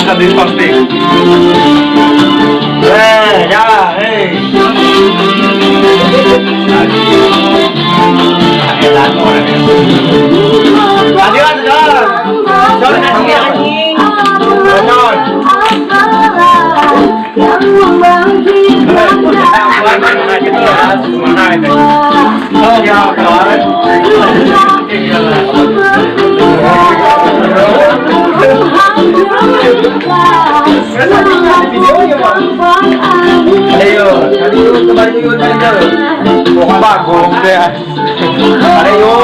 Bisa di posting. Eh, ya, eh. Adiós, John. John, anjing, anjing. John. Yang membangkitkan Oh, ya, kawan. Ayo, kembali yun, Mukhang bagong. Ayo,